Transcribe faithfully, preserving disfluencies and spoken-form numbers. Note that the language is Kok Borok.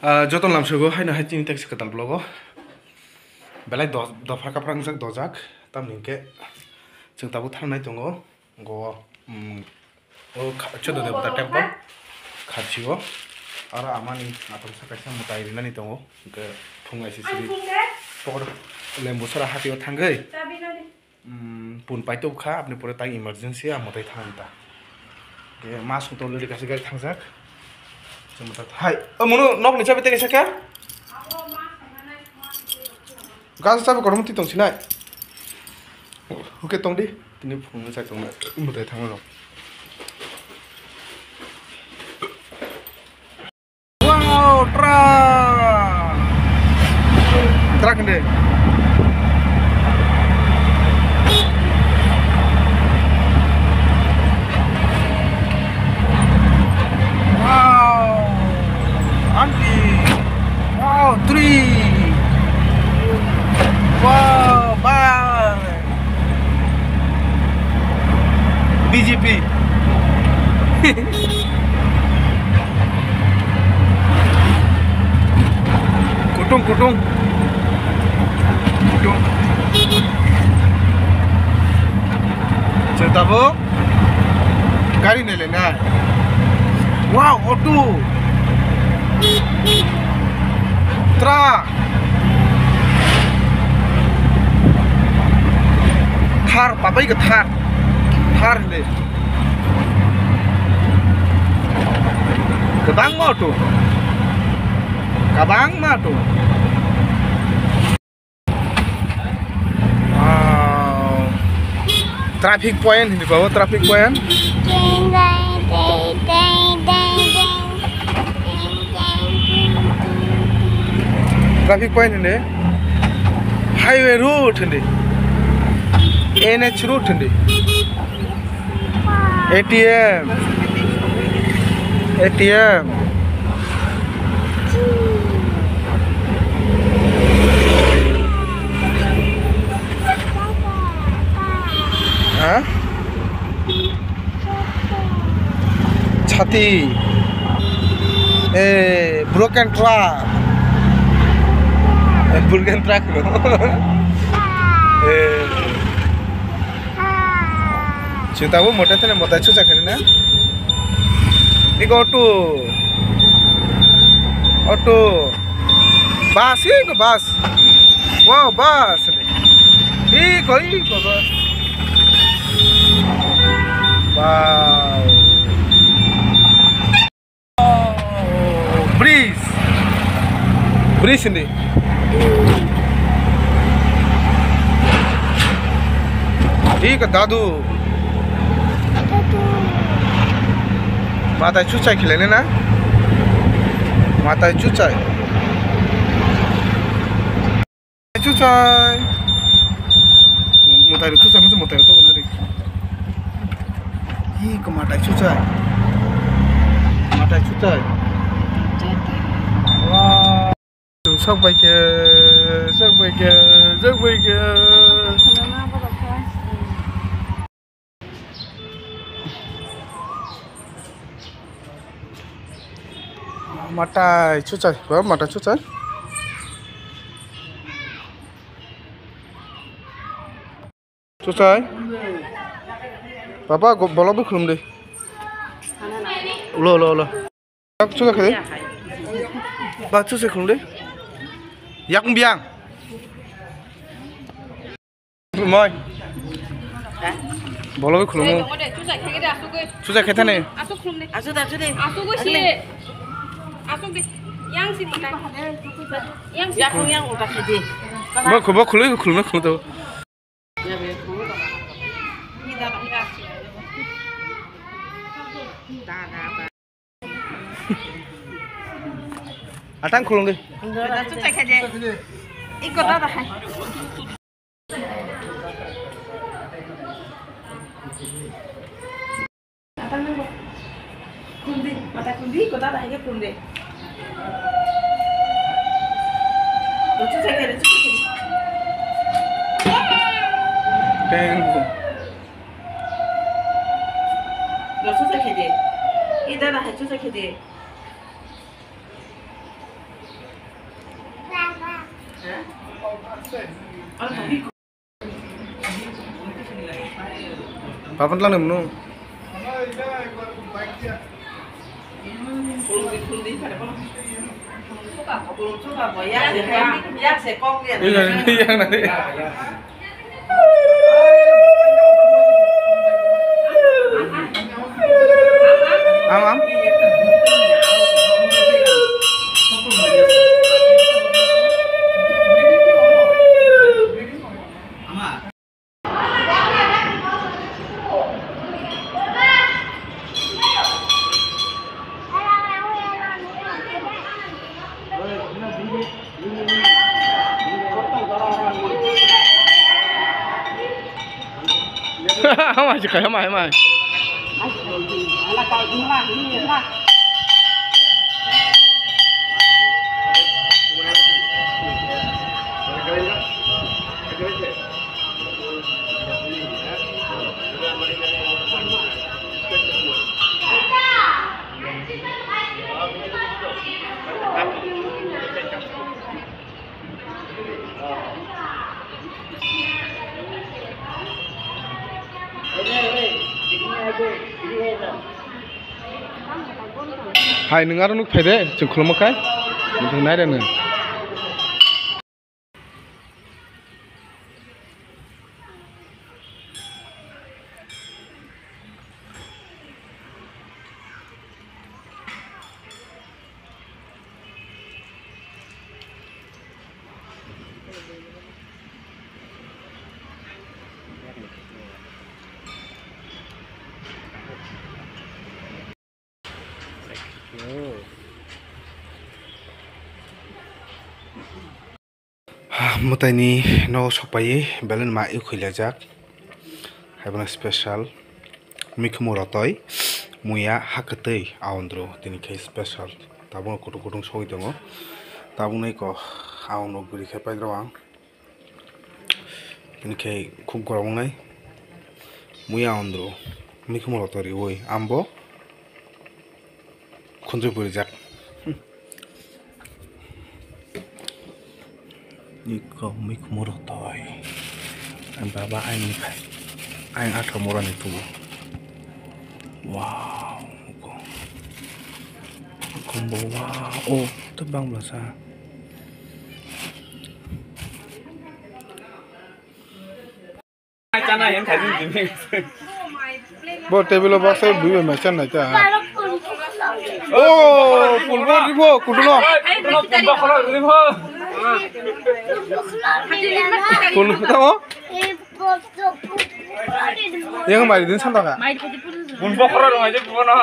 Ah, joto lamsogo haino hai chini teksa kwtal vlogo. Belai do-, dopha kaprangjak dojak, tamni hwnkhe chwng tabuk thangnai tongo. Go, mm, o kha-, Chodo Debota temple khachi o. Aro amani atom sa kaisa mwtai rinani tongo. Hwnkhe phung aisi siri. Pokoro lembu sara hati o thangwi. Mm, pun paito kha, apni pore tang emergency, amo tai thang ta. Ke mas to lori kasi gari thangjak. Chuma ta hai. O mono nok ni chabi tege saka? Gas chabi korom ti tong sinai. Oke tong di. Tini phone ni chai tong na. Mo tai thang rok. Wow, truck. Truck hindi. Wow. Anti. Wow, three. Wow, bye. B J P. Kutung, kutung. Kutung. Chwng tabuk gari nailai na. Wow, auto. Truck. Thar, papai khe Thar. Thar hindi. Kwbangma auto. Kwbangma auto. Ah, traffic point hindi babo, traffic point. Traffic point hindi. Highway road hindi. N H road hindi. A T M. A T M. Ha? Chati. Eh, broken truck. Eh, broken truck no. Eh. Chwng tabuk mwtai thani mwtai chuchak hinwi na. Iko auto. Auto. Bus, iko bus. Wow, bus. Iko, iko bus. Wow. Bridge. Bridge hindi. Ih, ka dadu. Matai chuchai khilene na? Matai chuchai. Chuchai. Mwtai rok chuchai, mwtai rok tongna ri. Hi ko mwtai chuchai. Mwtai chuchai. Wow. Sok bai khe, sok bai khe, sok bai khe. Mwtai chuchai, ba mwtai chuchai. Chuchai. Papa, go-, bolok bo khulum de. Ulo, ulo, ulo. Chuchai khe de. Ba chuchai khulum de. Yak biang. Moi. Bolo khulumu. Chuchai khe thani. Asuk da, asuk de. Asuk de. Yang si mutai. Yang si. Yang, yang uta khe de. Bo khubo khului khulumu khulu to. Atang khulung de. Iko da da hai. Atang nang bo. Khuldi, mata khuldi, iko da da hai khulde. Rochu sai kere, rochu sai kere. Teng. Rochu sai kere. I da da hai chu sai kere. Papan lang nemu. Yang nanti. Am, am. Hamai se khai, hamai, hamai. Hai, nwng aro nuk phai de, chwng khulumuk khai. Nwng nai de nwng. Mwtaini nogo sokpaiwi belai ma i khuilajak. Haibono special mikhumu rotoi, muya hakwtwi aondro tini khe special. Tabukno kutung kutung sogwi tongo. Tabukno eko aondro guri khe paidrok ang. Tini khe khub gorom wngnai. Muya aondro mikhumu rotoi riwi ambo. Khunjui puri jak. Iko mikhumu rotoi. Baba aini khai. Aini athro mora ni tubu. Wow. Kombo wow. Oh, to bang blasa. Bo table o baksa bui bai mai chan nai ta. Oh, pulbo ribo kudulo. Pul tamo? Yang mai din santa ka. Pulbo khoro rong aje pulbo no.